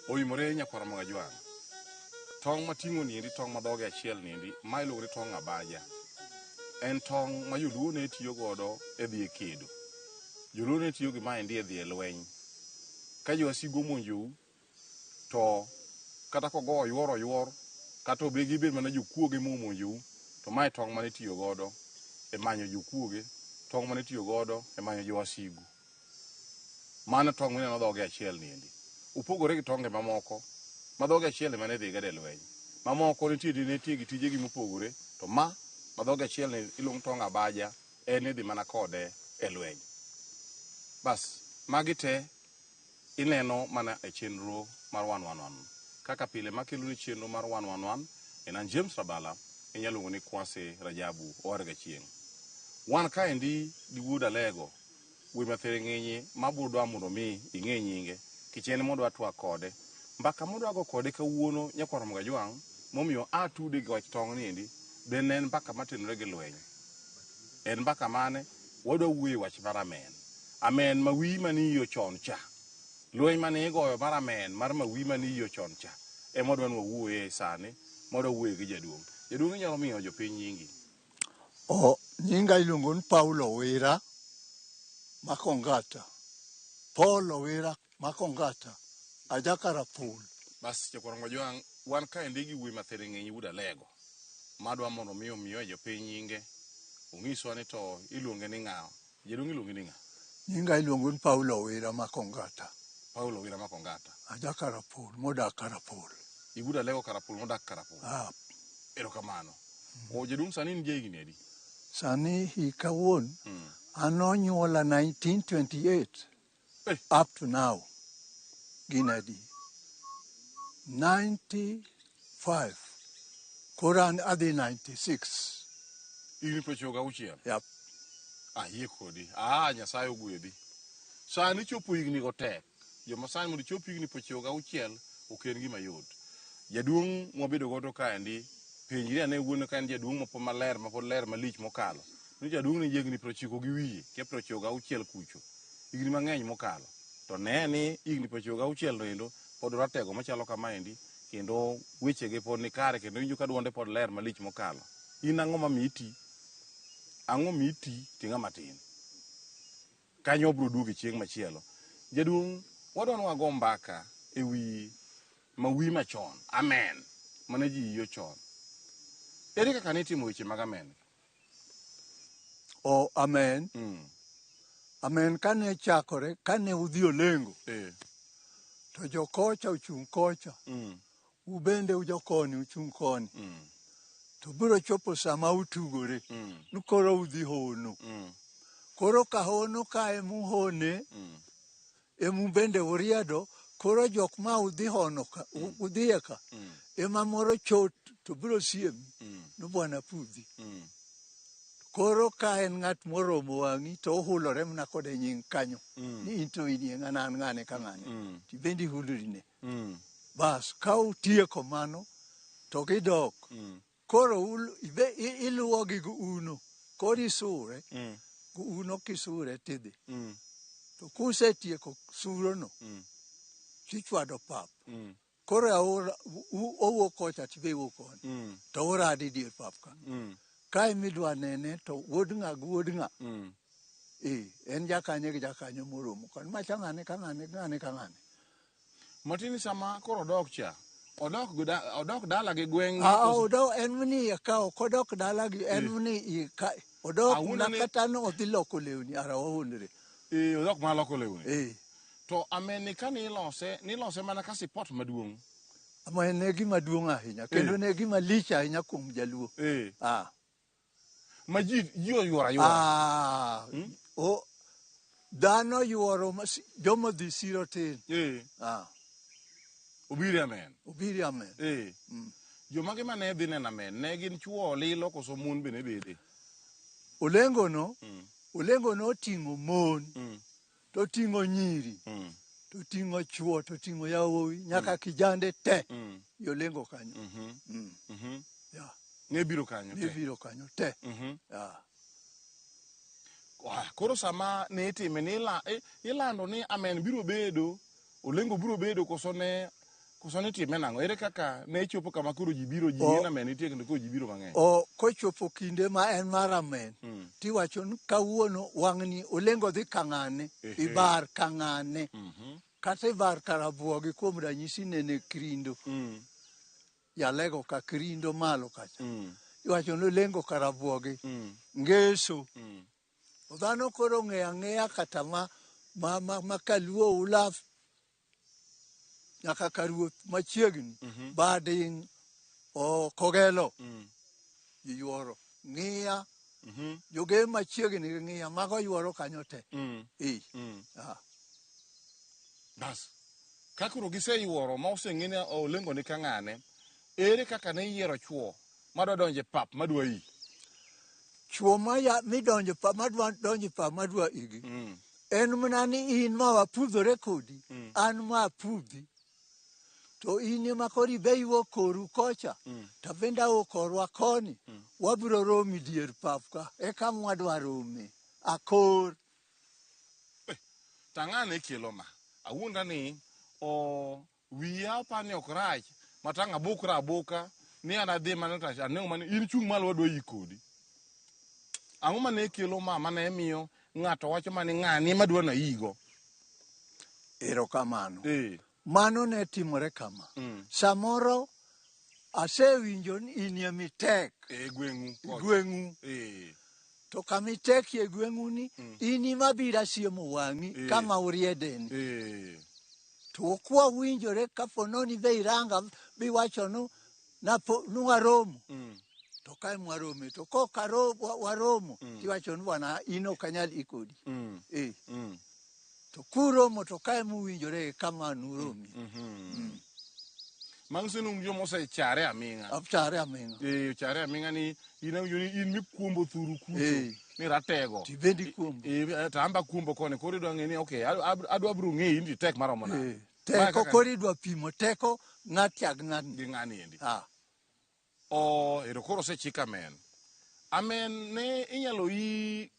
Oimore nyakwar Mogajwang'. Tong' mating'o niendi tong' ma dhoge achiel niendi, ma iluongo ni tong' abaja. En tong' ma joluo ne tiyo godo e dhi e kedo. Joluo ne tiyo gi maendi e dhi e lweny. Ka jowasigu omonjou, to kata kogo oyuor oyuor, kata obe gibed mana jokuoge momonjou, to mae tong' mane itiyo godo e manyo jokuoge, tong' mane itiyo godo e manyo jowasigu. Mano tong' mineno dhoge achiel niendi. Opogore gi tonge mamoko ma dhoge achiel ema ne dhi godo e lweny. Mamoko nitie nitie gi tijegi mopogore, to ma ma dhoge achiel ni iluongo tong' abaja, en idhi mana kode e lweny. Bas, magi te ineno mana e chenro mar 111. Kaka pile makelo ni chenro mar 111 en an James Rabala, inyalo luongo ni Kwasi Rajabu Owar Gachieng'. Wan kaendi gi wuod Alego, wuoyi ma thiring'inyi ma biro dwa mondo mi ing'e nyinge, kech en modwa twak kode. Mbaka modwa go kode kawuono nyakwar Ramogi Ajwang' momiyo a tude gi wach tong' niendi, be ne en mbaka matenore gi lweny. En mbaka mane? Wadwa wuoyo e wach mar amen. Amen ma wiyi mane iyo chon cha. Lweny mane igoyo mar amen mar mawi mane iyo chon cha. Ema wadwa ni wawuoye sani, ma wadwa wuoye gi jaduong'. Jaduong' inyalo miyo jopiny nyingi? O, nyinga iluongo ni Paulo Owira Makongata. Paul Owira Makongata. Aja Karapul. Bas jakwar Ngojwang', wan kaendi gi wuoyi ma thiring'inyi wuod Alego. Madwa mondo mi omiyo jopiny nyinge. Onyiswa ni to iluonge ni ng'a? Jaduong' iluonge ni ng'a? Nyinga iluongo ni Paulo Owira Makongata. Paulo Owira Makongata. Aja Karapul, modak Karapul. Iwuod Alego Karapul modak Karapul. Ah, Erokamano. O jaduong' sani in jahigni adi? Sani hika wuon, an nonyuola 1928 Eh. up to now. Gin adi? 95. Koro an adhi 96. Higni 96. Yep. Ayie kodi. Ah, Nyasaye ogwedhi. Sani chopo higni go tek. Joma sani mondo ichop higni 96 ok en gima yot. Jaduong' mwabedo godo kaendi, penjri ane wuon ka en jaduong' mapod maler, mapod ler malich mokalo. Ni jaduong' ni higni 90 gi wiye, kia 96 kucho. Higni mang'eny mokalo. To ne ni higni 96 no endo pod oratego machalo kamaendi kendo wechege pod ni kare kendo iwinjo ka duonde pod ler malich mokalo. In ang'o mamiyo iti? Ang'o miyo iti to ing'ama tin? Kanyo wabiro duogo e chieng' machielo. Jaduong', wadwa ni wago mbaka e wi mawi machon, amen, mane ji iyo chon. Ere kaka nitimo weche mag amen? O, amen. Amen kane chakore, kane udhi Olengo, to jokocha ochung' kocha, ubende ujokoni uchung' koni. To biro chopo sama utugore, ni koro udhi hono. Koro ka hono ka emuhone, emu bende uriedo, koro jok ma udhi hono ka, udhiye ka, ema moro chot to biro siemi, ni bwana pudhi. Koro ka en ng'at moromo wang'i to ohulore mana kode nying kanyo. Ni in to inie ng'ana an ng'ane ka ng'ane. Tibende ihulorine. Bas, ka utieko mano, to gidok. Koro iluwogi gi uno. Koro isure. Gi uno kisure tidhi. To kusetieko surono, tichwado pap. Koro aora, owuok kocha tibe iwuok koni. To urado e dier pap ka. Ka emidwa nene to wuod ng'a gi wuod ng'a. En jakanye gi jakanyo moromo. Kan macha ng'ane ka ng'ane ng'ane ka ng'ane. Matini sama koro odok cha, odok dala gi gweng' Ah, odok en ni ka ok odok dala gi en ni i ka odok Awuono na kata no odhi loko lewni ara wawuondre. Odok mana loko lewni. To amen ni ka nilose, nilose mana ka sipot maduong'. Ma ne gima duong' ahinya kendo ne gima lich ahinya kuom jaluo. Ma ji oyuoro ayuora. O, dhano yuoro joma dhi siro tin. Obiro amen. Obiro amen. Joma gi mane dhi neno amen, ne gin chuo lilo koso mon be ne bede? Olengo no, Olengo no oting'o mon, to oting'o nyiri, to oting'o chuo, to oting'o yawuowi, nyaka kijande te. I Olengo kanyo. Yeah. Ne biro kanyo Ne te. biro kanyo te. Yeah. Koro sama ne itime ni ilando ni amen biro bedo, Olengo biro bedo koso ne Koso nitime nang'o? Ere kaka ne chopo kama koro ji biro, ji ng'e ni amen nitie kendo koro ji biro mang'eny? O kochopo kinde ma en mar amen, tiwacho ni kawuono wang'ni Olengo dhi kang'ane, ibar kang'ane. Kata ibar Karabuogi kuom ranyisi nene Kirindo. Jalego ka Kirindo malo kacha. Iwacho ni Olengo Karabuogi. Ngeso. Dhano koro ong'eyo ang'eya kata ma kaluo ulaf nyaka karuoth machiegni Bading o Kogelo ji yuoro ng'iya joge machiegni gi ng'iya mago yuoro kanyo te. Bas ka koro giseyuoro ma oseng'e ni Olengo ni ka ng'ane, ere kaka ne iyiero chuo madwa donjo e pap madwa yi? Chuo maya midonjo pap madwa donjo pap madwa igi. En mana ni in ma wapudhore kodi, an ma apudhi. To in ema koro ibe iwuok koru kocha, to bende awuok korwa koni, wabiro romi dier pap ka, eka mwadwa rome. Akor. To ang'ane kelo ma? Awuonda ni o wiya opani ok rach, matang' abukra abuka, ni an adhi mana to aneno mana in chung' malo wadwa yi kodi. Ang'o mane kelo ma mane miyo ng'ato wacho mane ng'ani ema dwa na yigo? Erokamano. Mano ne timore kama. Samoro asewinjo ni inie mitek. E gweng'u. Gweng'u. To kama itekie e gweng'u ni, in ema biro asiemo wang'i kama uriedeni. To ok wawinjore kapo noni be iranga biwacho nu napo nuwaromo. To kae mwarome to kok waromo tiwacho ni bwana in ok anyal ikodi. To kuromo to kae muwinjore kama nuromi. Manyiso ni un joma osechare aming'a. Ochare aming'a. Ochare aming'a ni in awinjo ni in mikwombo thuru kucho. Ni ratego. Tibende ikwombo. To an be akwombo koni koro idwa ng'e ni okay adwa biro ng'eyi ni tek maromo nade. Teko koro idwa pimo teko ng'at gi ng'atni. Gi ng'ani endi. Ero koro osechik amen. Amen ne inyalo yi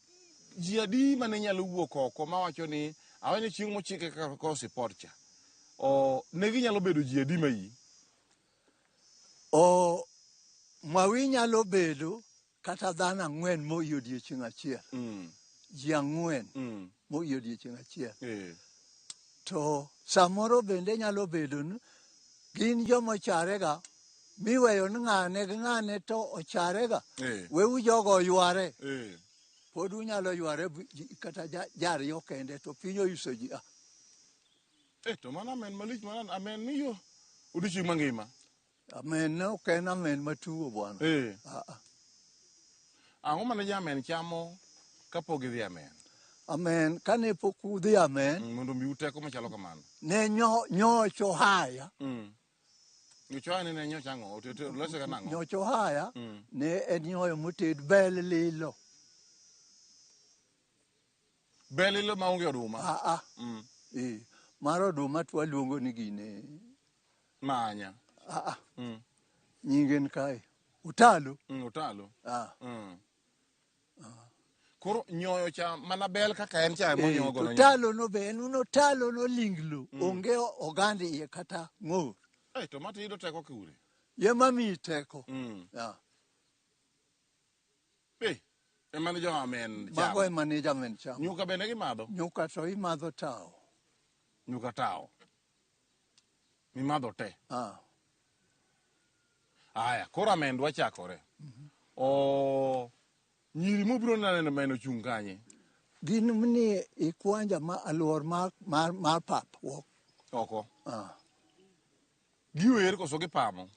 ji adi mane nyalo wuok oko mawacho ni awenyo chieng' mochike kaka koro sipot cha. Ne ginyalo bedo ji adi ma yi? Mawi nyalo bedo kata dhano ang'wen moyi odiechieng' achiel. Ji ang'wen moyi odiechieng' achiel. To samoro bende nyalo bedo ni gin joma ocharega miweyo ni ng'ane gi ng'ane to ocharega. Wewu jogo oyware. Pod unyalo yware kata jariyo kende to piny oiso ji. To mano amen malich mano amen miyo odiechieng' mangima. Amen ne ok en amen matugo bwana. Ang'o mane ja amen chamo kapok gidhi amen? Amen kane pok udhi amen. Mondo omiu teko machalo kamano. Ne nyocho haya. Nyocho haya ne nyocho ang'o? Lose ka nang'o? Nyocho haya ne en nyoyo moted bel lilo. Bel lilo maonge oduma? Mar oduma to waluongo ni gine. Manya. Nyinge en kae. Otalo. Otalo. Koro nyoyo cha mana bel kaka en cha ema onyogo no. Otalo no be en otalo no linglo. Onge oganda iye kata ng'or. To mati yudo teko kure? Ema miyi teko. Ema ne jo amen chamo. Mago ema ne jo amen chamo. Nyuka bende gimadho? Nyuka to imadho tawo. Nyuka tawo. Mimadho te. Aya, koro amen dwa chakore. Nyiri mobiro neno amen ochung' kanye? Gin ni ikwanja ma aluor mar pap wok. Oko. Giwer koso gipamo?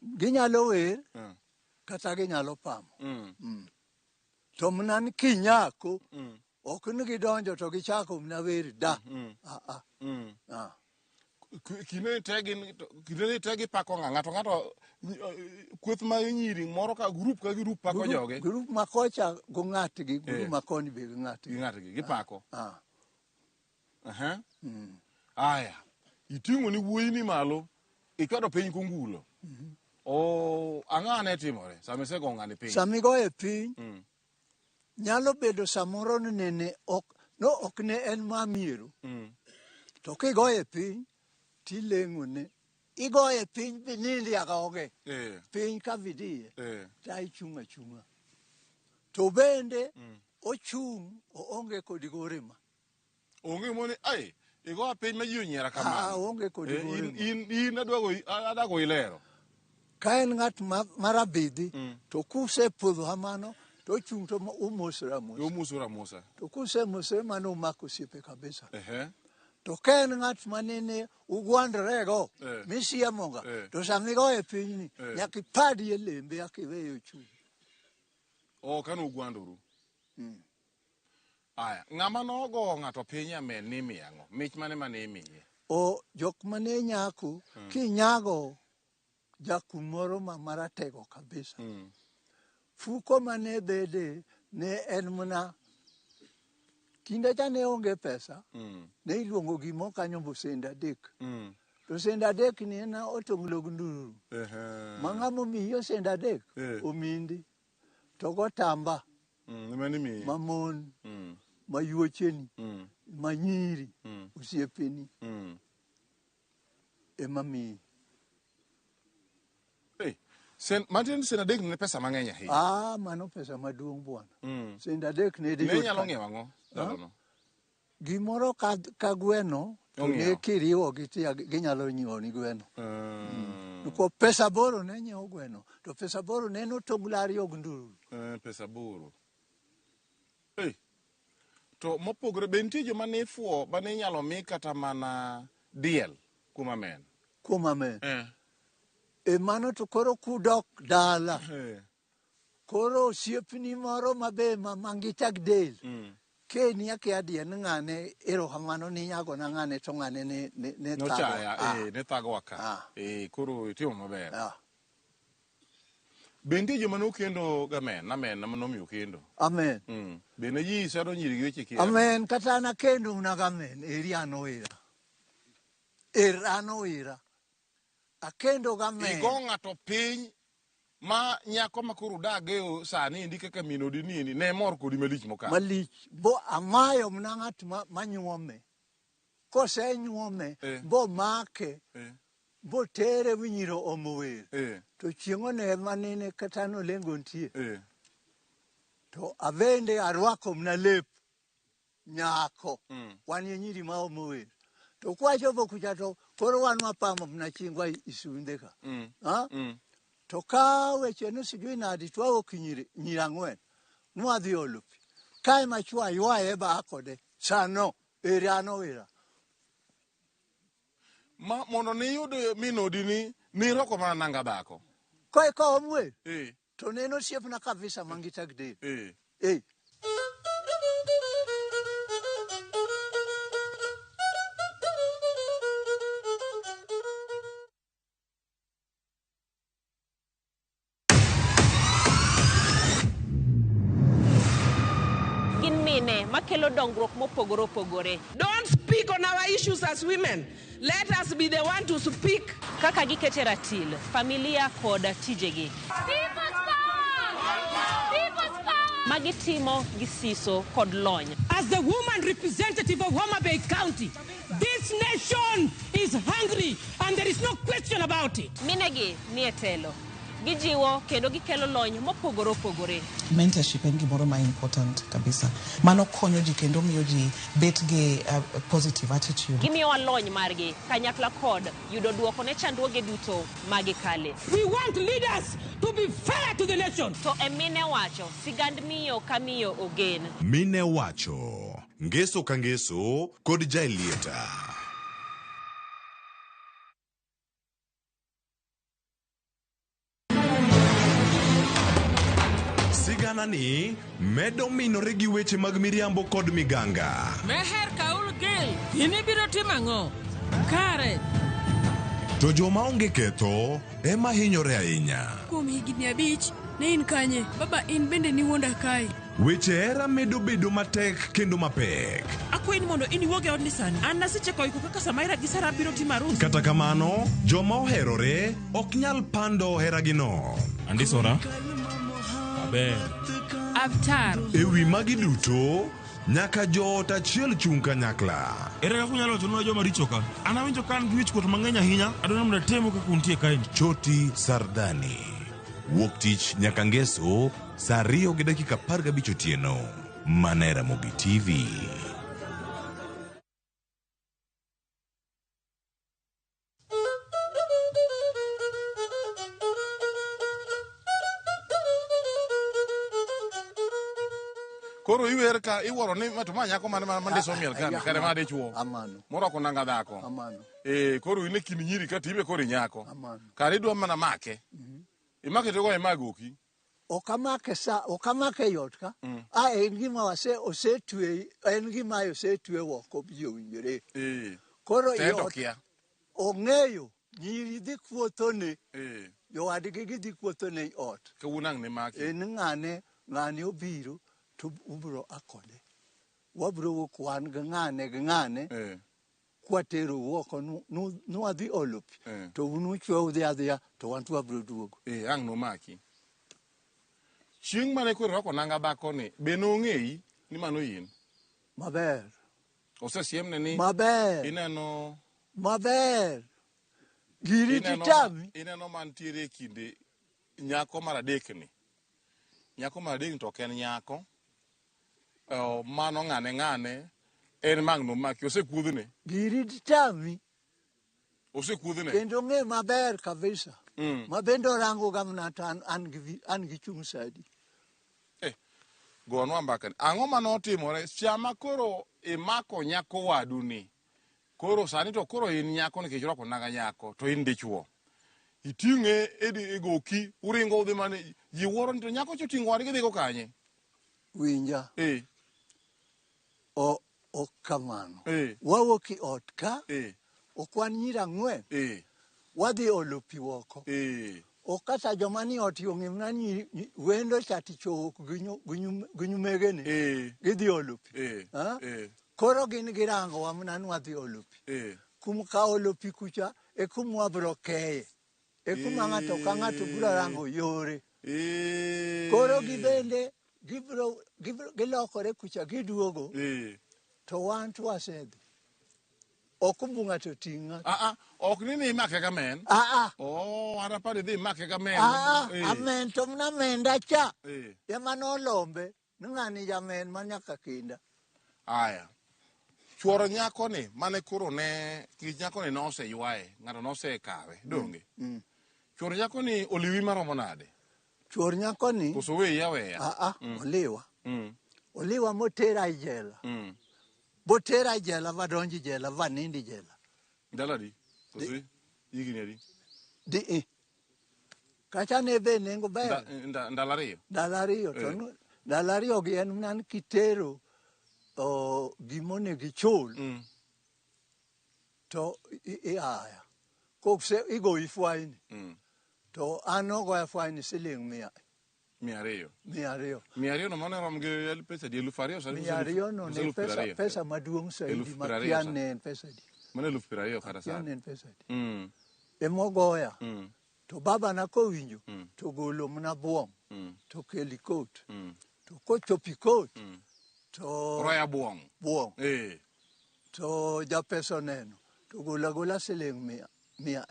Ginyalo wer kata ginyalo pamo. To mana ni kinyako, ok ni gidonjo to gichako mana wer da. Kinde te gipako ng'a? Ng'ato ng'ato kweth mag nyiri moro ka grup ka grup pako joge. Grup ma kocha go ng'atgi, grup ma koni be gi ng'atgi. Gi ng'atgi, gipako. Aya, iting'o ni wuoyi ni malo, ichwado piny kongulo. Ang'o ne timore sama isego ng'ani piny? Sama igoye piny, nyalo bedo samoro ni nene ok, no ok ne en ma miero. To kigoye piny, tileng'one. igoye piny binindi agoge. Piny ka vidiye. Ta ichung' achung'a. To bende ochung' oonge kod gorema. Onge moni ai igoya piny ma ji onyiera kamano. Oonge kod gorema. In adago ilero. Ka en ng'at marabidhi to kusepodho kamano to ochung' to umosre amosa. Umosre amosa. To kusemosre mano umako osiepe kabisa. To ka en ng'at manene ugwandrego misiemoga to sama igoye pinyni nyaka ipadie lembe eka iweye ochung'. Kane ugwandoru. Aya, ng'ama nogo ng'ato piny amen ni imiyo ang'o? Mich mane mane imiye? Jok mane nyako kinyago jakumoro ma maratego kabisa. Fuko mane bede ne en mana kinde cha ne onge pesa. Ne iluongo gimo kanyo sende adek. To sende adek ni en otonglo gi ndururu. Ma ng'ama omiyi sende adek omindi. To gotamba ma mon ma yuocheni ma nyiri osiepeni ema miyi. Mantiende sende adek ne pesa mang'eny ahinya. Mano pesa maduong' bwana. Sende adek ne ne nyalo ng'iewo ang'o ndalono? Gimoro ka gweno to ne kiriwo gi tia ginyalo nyiewo ni gweno. Nikech pesa aboro ne nyiewo gweno to pesa aboro ne en otonglo ariyo gi ndururu. Pesa aboro. To mopogore be nitie joma ne fuo mane inyalo mi kata mana diel kuom amen? Kuom amen. Mano to koro kudok dala. Koro osiepni moro mabe mangitag del. Keni akia diel ni ng'ane erokamano ni nyagona ng'ane to ng'ane ne thago. Ne thagowa ka. Koro itimo maber. Be nitie joma nokendo gamen, amen nomiyo kendo? Amen. Be ne ji sero nyiri gi weche kia? Amen, kata an akendo mana gamen, eri an owira. Er an owira. Akendo gamen. Igo ng'ato piny ma nyako ma koro udage sani endi kaka min odi ni endi ne mor kodi malich mokalo. Malich. Bo amayo mana ng'at manyuome. Kosenyuome, bo make. Bo tere winyiro omo wer. To chieng'o ne manene kata nolengo nitie. To abende arwako mana lep nyako. Wan e nyiri ma omo wer. To kwachopo kucha to koro wan wapamo mana chingwa isunde ka. To ka weche no sijui nadi to wawuok nyiri ang'wen. Nwadhi olo pi. Kae ma chwo aywaye ba kode. Sano ere an owira. Ma mondo niyud min odi ni nirwako mana nanga dhako. Koeka om wer. To ne en osiepna kabisa mangitag del. Gin mine makelo dongruok mopogore opogore. Don't speak on our issues as women. Let us be the one to speak. Kaka gikete ratil, familia kod tijegi. People's power! People's power! Magitimo gi siso kod lony. As the woman representative of Homa Bay County, this nation is hungry and there is no question about it. Minegi nie telo. Gijiwo kendo gikelo lony mopogore opogore. Mentorship en gimoro ma important kabisa. Mano konyo ji kendo miyo ji bet gi positive attitude. Gimiyowa lony margi kanyakla kod yudo duoko ne chandruoge duto magikale. We want leaders to be fair to the nation. To e mine wacho, sigand miyo ka miyo ogen. Mine wacho, ngeso ka ngeso kod Jaelieta. Sigana ni medo minore gi weche mag miriambo kod miganga. Meher Kaul Gil, in ibiro timo ang'o? Kare. To joma onge ketho ema hinyore ahinya. Kuom higni 5, ne in kanye? Baba, in bende niwuonda kae. Weche hera medo bedo matek kendo mapek. Akwayi ni mondo in iwuog e odni sani. An nasechako iko kaka Samaira gi Sara biro timo arus. Kata kamano, joma oherore ok nyal pando heragino. Andisora. Aber. Avtar. E wi magi duto, Nyaka joot achiel chung' kanyakla. Ere kaka unyalo wachonwa joma richo ka? An awinjo ka an gi wichkuot mang'eny ahinya, adwaro mondo atemu kaka untie kaeni. Choti Sardani. Wuok tich nyaka ngeso saa 2:15 otieno. Mana e Ramogi TV. Koro iwer ka iwuoro ni to ma nyako mane ma mandiso miel ka kare ma dichuo. Amano. Morwako nanga dhako. Amano. Eh, koro in e kind nyiri ka tibe koro inyako. Amano. Kare idwa mana make. Imake to go imagoki. Ok amake sa, ok amake yot ka. A en gima wase osetwe, en gima osetwe oko ji owinjore. Eh. Koro To en to yot kia. ong'eyo nyiri dhi kuothone. Eh. Jowadgi gidhi kuothone e ot. Kawuono ang' ne maki. En ng'ane, ng'ane obiro to ubro a kode. Wabro wuok wan gi ng'ane gi ng'ane. Eh. Kwaterou oko nwadhi olo pi. Eh. To un uchwe udhi adhiya to wan to wabro duogo. Eh, ang' nomaki. Chieng' mane koro irwako nanga dhako ni, be nong'eyi ni mano in? Maber. Osesiemne ni Maber. ineno Maber. Giri ineno titami. ineno mantiere e kinde nyako mar adek ni. Nyako mar adek ni to ok en nyako. Mano ng'ane ng'ane en mang' nomaki osekuodhne. Giri titami. Osekuodhne. Kendo ng'e maber kabisa. Ma bende orango ga mana to an gi chung' sadi. Gonwa mbaka ni. Ang'o manotimore sama koro imako nyako wadu ni? Koro sani to koro in nyako nikech irwako nanga nyako to in dichuo. Iting'e e goki uringo udhi mane ji wuoro ni to nyako cha oting'o wadgi dhigo kanye? Winja. Eh. Ok kamano. Eh. Wawuok e ot ka. Eh. Ok wan nyiri ang'wen. Eh. Wadhi olo pi oko. Eh. Ok kata joma ni ot ong'e mana ni wendo cha tichowuok gi nyumegene. Eh. Gidhi olo pi. Eh. Ha? Eh. Koro gin girango wa mana ni wadhi olo pi. Eh. Kum ka olo pi kucha e kuma wabro keye. E kuma ng'ato ka ng'ato biro rango yore. Eh. Koro gibende gibro gilokore kucha giduogo. Eh. To wan to wasedhi. Ok umbu ng'ato ting' ng'ato. Ah ah, ok ni imake ga men. Ah ah. Oh, an aparo idhi imake ga men. Ah ah, Eh. amen to mana menda cha. Eh. Ema nolombe ni ng'ani jamen ma nyaka kinda. Aya. Chuoro nyako ni mane koro ne nikech nyako ni noseywaye, ng'ato nosekawe, donge? Chuoro nyako ni oliwi maromo nade? Chuor nyako ni Koso weyi aweya? Ah ah, oliwa. Oliwa motera e jela. Botera e jela vadonjo e jela vanindo e jela. Ndalo adi? Koso higni adi? Di Kacha ne be nengo ber. Ndalo ariyo? Ndalo ariyo. To ndalo ariyo gi en mana kitero gimonego ichul to iaya. Kokse igoyi faini. To an ogoya faini siling 200. 200. 200. 200 no mano rom gi pesa di 2000 200 no ne pesa, pesa maduong' saidi ma kia ne en pesa di. Mano 20,000 kata Kia sani. ne en pesa di. Emogoya. To babana kowinjo to golo mana buong' to keli kot. To kochopi kot to Roya buong'. Buong'. Eh. To japesa oneno to golo agola siling 100.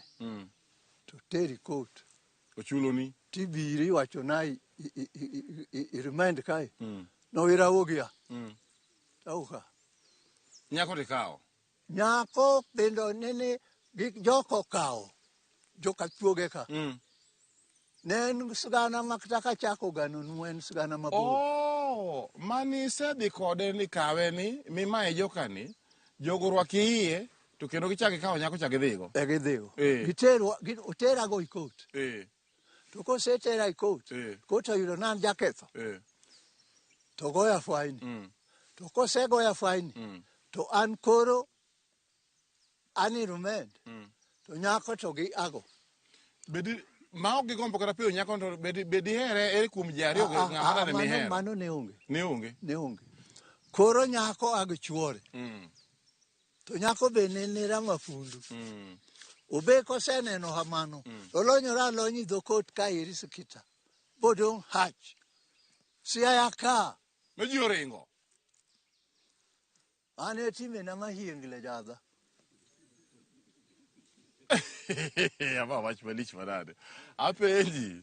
To teri kot. Ochuloni. Tibiri iwacho na i remand kae. Nowira wuogia. Tauka. Nyako tikawo. Nyako bende nene joko okawo. Joka chuoge ka. Ne en sigana ma kata kachako gano nu en sigana mabor. Oh, mani isedhi kode ni kawe ni mimaye jokani, jogo orwaki iye to kendo gichak gikawo nyako chak gidhigo. E gidhigo. Eh. Giterwa, oterago i kot. Eh. To kosetera i kot, kot oyudo ni an jaketho. Eh. To goya faini. To kosegoya faini, to an koro an i remand. To nyako to gi ago. Bedi ma ok gigombo kata piyo nyako to bedi here ere kuom ji ariyo ng'ama nade mihero? Mano ne onge. Ne onge. Ne onge. Koro nyako ago chuore. To nyako be ne nera mafundu. Obe koseneno kamano, olonyore alonya e dho kot ka eri sikita. Bodong' hach. Siaya ka. Me ji oringo. An e timbena mahiengle jadha. Ama wach malich manade. Apenji.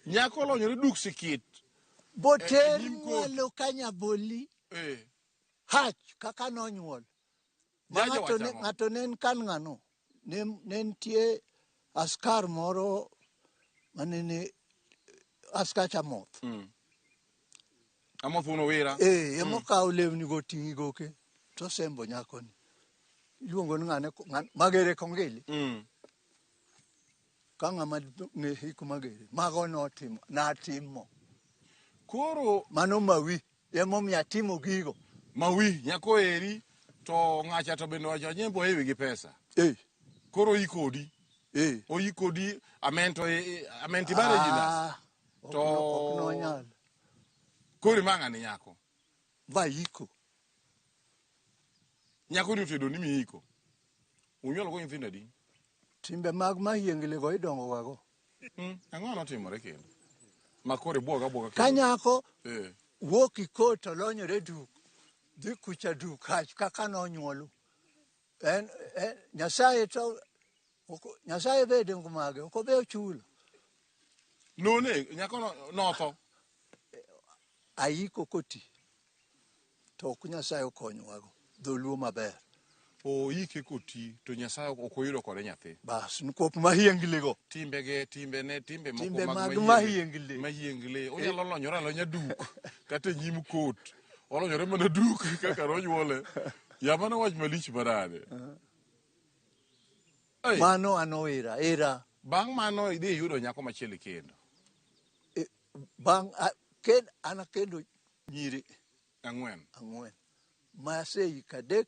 Nyako olonyore duk sikit. Boter E, e nyim kot. mwalo ka nyaboli hach kaka nonyuol. Ma Jaja ng'ato ne, wacho ang'o? ng'ato ne en kan ng'ano. Ne, ne nitie askar moro manene askach Amoth. Amoth wuon Owira. Eh, emokawo lewni go ting'i goke to sembo nyakoni. Iluongo ni ng'ane Magere Kongili. Ka ng'ama ng'e hik Magere. Mago notimo, natimo. Koro Mano mawi, emomiyo atimo gigo. mawi nyako eri to ng'acha to bende wacho anyembo ohewi gi pesa. Koro oyi kodi. Oyi kodi amen to amen tibare jina. Ah, To ok nonyal. Koro ima ng'ani nyako. Vaiko. Nyako ni otedo ni miiko. Unyuolo go nyithindo adi? Timbe mag mahiengle go idongo wago. Ang'o notimore kendo? Ma koro ibuoga buoga Ka kendo. nyako wuok ikot to lonyore duk, dhi kucha duk hach kaka nonyuolu. En, en Nyasaye to Nyasaye bede mage, ok obe ochulo. None nyako no notho. Aiko koti. To ok Nyasaye okonyowago. Dholuo maber. Oike koti to Nyasaye ok oyudo kode nyathi. Bas, nikuop mahiengle go. Timbege, timbene, timbe moko Timbe mag mag mahiengle. mahiengle. Mahiengle. Onyalo lonyore alonya duk kata e nyim kot. Olonyore mana duk kaka nonyuole. Ya mano wach malich manade. Ei. Mano an owira, era. Bang' mano idhi iyudo nyako machielo ikendo. Bang' an akendo nyiri Ang'wen. Ang'wen. Ma aseiko adek,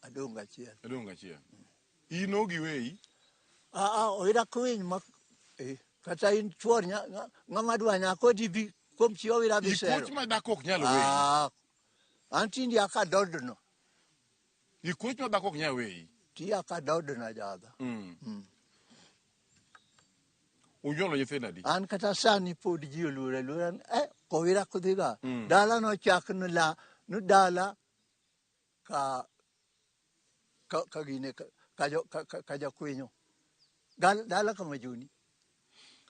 adong' achiel. Adong' achiel. In ogi weyi? Owira kwiny ma kata in chuor ng'ama dwa nyako dibi kuom chi owira bisero. Ikuoch ma dhako ok nyal weyi. An tinde aka dodno. Ikuoch ma dhako ok nyal weyi. Ti aka dodno jadha. Unyuolo nyithindo adi? An kata sani pod ji oluora aluora ni, kowira kudhiga. Dala nochak ni la, ni dala ka, ka, ka gine, ka, ka, jo, ka, ka, ka jakwinyo. Dala kama juni.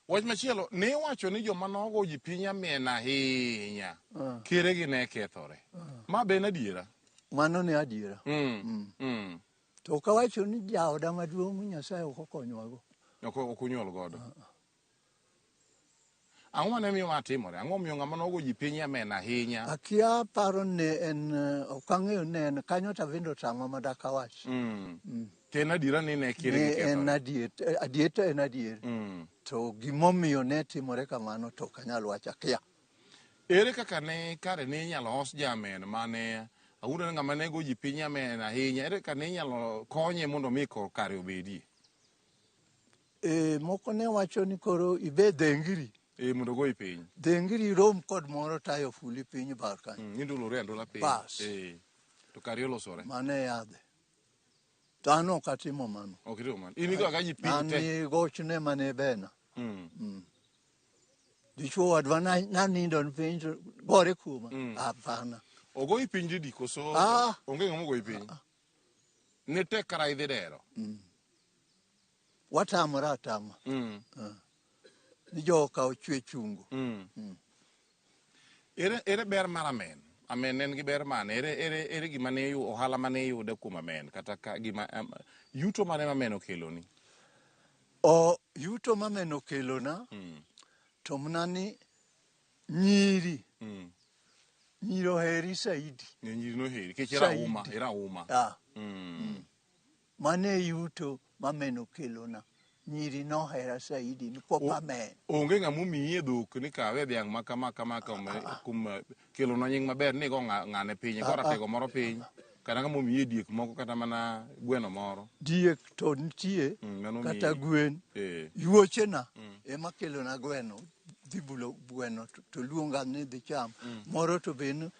Wach machielo, ne iwacho ni joma nogo ji piny amien ahinya. Keregi ne kethore. Ma be en adiera? Mano ne adiera. To ok awacho ni jaoda maduong' Nyasaye ok okonywago. Ok unyuol godo. Ang'o mane miyo ma timore? Ang'o miyo ng'ama nogo ji piny amen ahinya? Akia paro ne en, ok ang'eyo ne en, kanyo to abindo tama ma dak awach. To en adiera ni ne keregi Ne en kethore? adier, adier to en adier. To gimomiyo ne timore kamano to ok anyal wacho, akia. Ere kaka ne kare ne inyalo hos jamen mane awuondo ni ng'ama ne go ji piny amen ahinya, ere kaka ne inyalo konye mondo mi kare obedie? Moko ne wacho ni koro ibe dhengiri. Mondo ogoyi piny. Dhengiri rom kod moro tayo fuli piny bar kanyo. Indulori andula piny. Bas. To kari olosore. Mano e yadhe. To an ok atimo mano. Ok itimo mano. In igo aga ji piny An te. ni gochne mane bena. Dichuo wadwa nanindo piny to gore kuoma. Hapana. Ogoyi piny didi koso? Onge ng'ama ogoyi piny. Ne tek kara idhi dero. Watamora atama. Ni joka ochwe chungo. Ere ber mar amen? Amen en gi ber mane? Ere gima ne ohala mane iyudo kuom amen? Kata ka gima, yuto mane ma amen okeloni? O yuto ma amen okelona, to mana ni nyiri. Nyiri oheri saidi. Ne nyiri noheri, nikech Saidi. irauma. Mane yuto ma amen okelona. Nyiri nohera saidi nikwop amen. Onge ng'ama omiyi e dhok ni kawe dhiang' ma kama kama kuom kelonwa nying maber ni igo ng'ane piny, igo ratego moro piny, kata ng'ama omiyi e diek moko kata mana gweno moro. Diek to nitie, Mano kata omiyi. gwen. Yuochena ema kelona gweno, dhi bulo gweno to luonga ni dhi cham. Moro to be ni,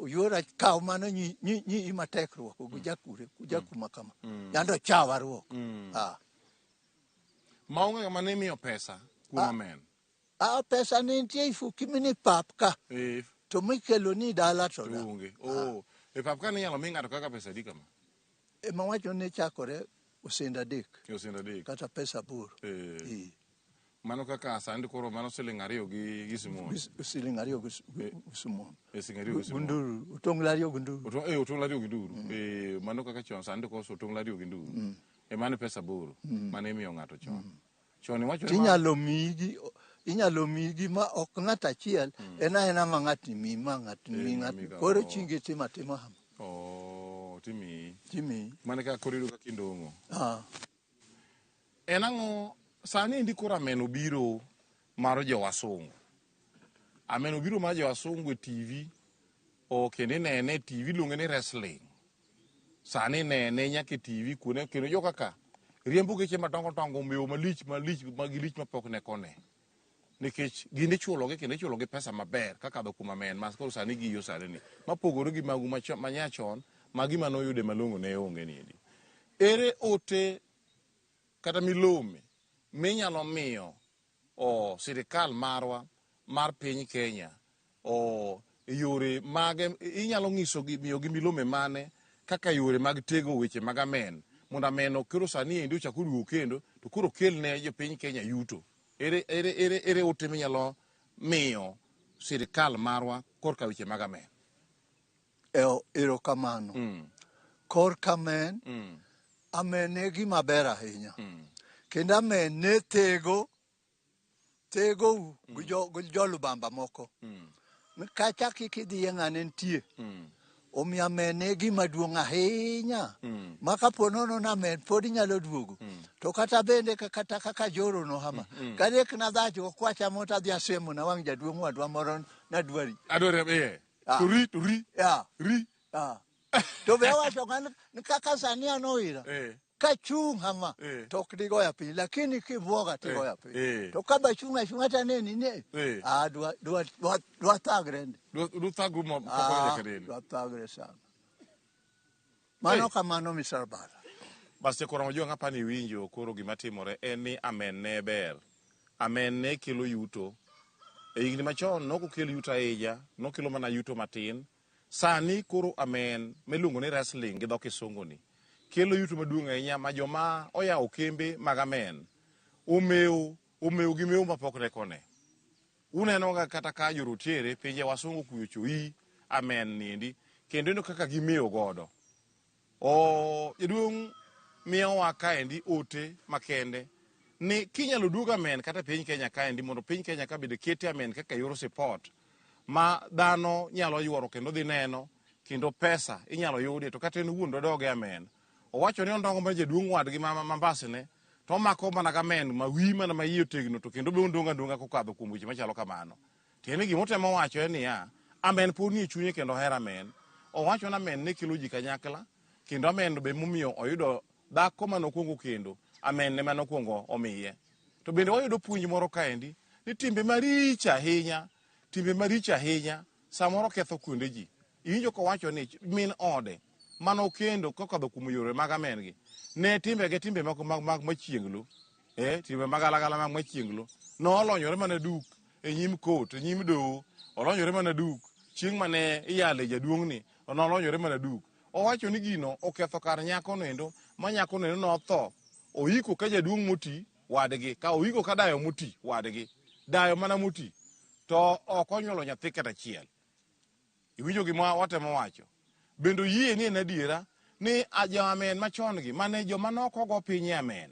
yuora kaw mano nyi matek ruok, jakure, jakuma kama. Yando chawa ruok. Ma onge ng'ama ne miyo pesa kuom amen. Pesa ne nitie e fuki mini pap ka. To mikelo ni dala to da. Onge. E pap ka ninyalo mi ng'ato kaka pesa adi kama? Ema wacho ni chakore osende 3. E osende 3. Kata pesa 8. Mano kaka sani koro mano siling 2 gi simon. Siling 2 gi simon. Siling 2 gi simon. Gunduru, otonglo 2 gi nduru. Otonglo 2 gi nduru. Mano kaka chon sani koro otonglo 2 gi nduru. E mano pesa 8 mane imiyo ng'ato chon. Chon iwacho ni Inyalo miyi ma ok ng'at achiel, en aena ma ng'atni miyi, ma ng'atni miyi, ng'atni. Koro chingi timo atima kama. Timiyi. Timiyi. Mano kaka koro iyudo kaka indong'o. En ang'o sani endi koro amen obiro mar jowasungu. Amen obiro mar jowasungu e TV, kendo inene e TV iluonge ni wrestling. Sani inene nyaka e TV kuonde, kendo jo kaka riembo geche madongo dongo omewo malich malich ma gilich mapok ne kone. Nikech gin ichulogi kendo ichulogi pesa maber kakadho kuom amen ma koro sani giyo sani ni. Mapogore gi magu manyachon ma gima noyude malong'o ne onge niendi. Ere ote kata milome minyalo miyo sirikal marwa mar piny Kenya yore mage inyalo ng'isogi miyogi milome mane kaka yore mag tego weche mag amen mondo amen koro sani endi ochak oduogo kendo to koro kelne jopiny Kenya yuto. Ere ote minyalo miyo sirikal marwa korka weche mag amen? Erokamano. Korka amen, amen e gima ber ahinya. Kendo amen ne tego gi jolubamba moko. Kacha kik idhi e ng'ane nitie. Omiyo amen e gima duong' ahinya. Ma kapo nono ni amen pod inyalo duogo. To kata bende kata kaka joro no hama. Kadek nadhach go kwacha mo tadhi asemo na wang' jaduong' wadwa moro nadwari. Adwari, To ri, to ri. Ri. To be awacho ni kaka sani an oira. Kachung' hama, to ok digoya piny, lakini kibuoga tigoya piny. To ka bachung' achung'a taneni ni, dwa thagre ndi. Dwa thagru ma pok oneno nyaka nene. Dwa thagre sana. Mano kamano Mr. Bala. Bas koro Ojwang' apani iwinjo koro gima timore en ni amen ne ber. Amen ne kelo yuto. E higni machon nok okel yuto ahinya, nokelo mana yuto matin. Sani koro amen miluongo ni wrestling gi dho kisungu ni kelo yuto maduong' ahinya ma joma oyawo kembe mag amen omewo gi mewo mapok ne kone. Uneno ga kata ka jorotere pinje wasungu kuyocho i amen niendi kendo ineno kaka gimewo godo. Jaduong' miyowa kaendi ote makende ni kinyalo duog amen kata piny Kenya kaendi mondo piny Kenya ka bende kete amen kaka yor sipot ma dhano nyalo yuoro kendo dhi neno kendo pesa inyalo yudie to kata en owuon dodoge amen. Owacho ni ondongo mana jaduong' wadgi ma Mambasine to omako mana ga amen ma wi mana ma iye otegno to kendo be ondong' adong'a kokadho kuom weche machalo kamano. Tiende ni gima otemo wacho en niya, amen pod nie chunye kendo ohero amen. Owacho ni amen ne kelo ji kanyakla kendo amen be momiyo oyudo dhako mane okwongo kendo, amen ema nokwongo omiye. To bende wayudo puonj moro kaendi ni timbe maricho ahinya, timbe maricho ahinya samoro ketho kuonde ji. Iwinjo kowacho ni min ode mane okendo kokadho kuom yore mag amen gi ne timbege timbe moko mag machienglo, timbe magalagala mag machienglo. Nolonyore mana duk e nyim kot, e nyim doho, olonyore mana duk chieng' mane iyale jaduong'ni, nolonyore mana duk. Owacho ni gino oketho kar nyako noendo, ma nyako noendo notho. Oiko ka jaduong' moti wadgi, ka oiko ka dayo moti wadgi, dayo mana moti, to ok onyuolo nyathi kata achiel. Iwinjo gima watemo wacho? Bende oyie ni en adiera ni jo-amen machon gi, mane joma nokogo piny e amen,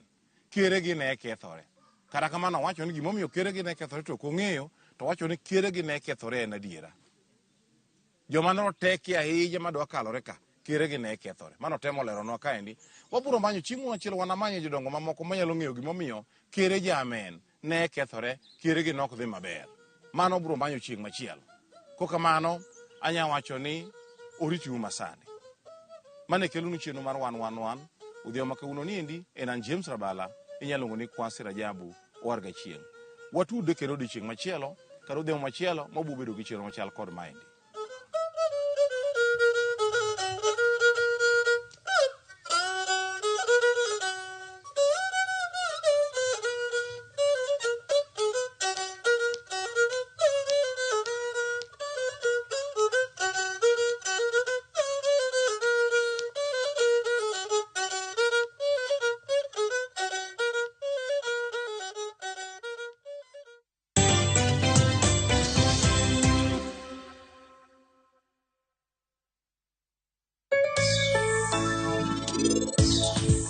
keregi ne kethore. Kata kamano owacho ni gimomiyo keregi ne kethore to ok ong'eyo, to owacho ni keregi ne kethore en adiera. Joma noroteke ahinya madwa kalore ka, keregi ne kethore. Mano temo leronwa kaendi. Wabiro manyo chieng' moro achiel wanamanyo jodongo mamoko manyalo ng'eyo gimomiyo kere ja-amen ne kethore, keregi ne ok dhi maber. Mano biro manyo chieng' machielo. Kokamano, anya wacho ni oritiuru masani. Mane kelonu chenro mar wan wan wan. Odhiambo ma kawuono niendi en an James Rabala, inyalo luongo ni Kwasi Rajabu Owar Gachieng'. Watudre kendo odiochieng' machielo kata odhiambo machielo ma wabiro bedo gi chenro machal kod maendi.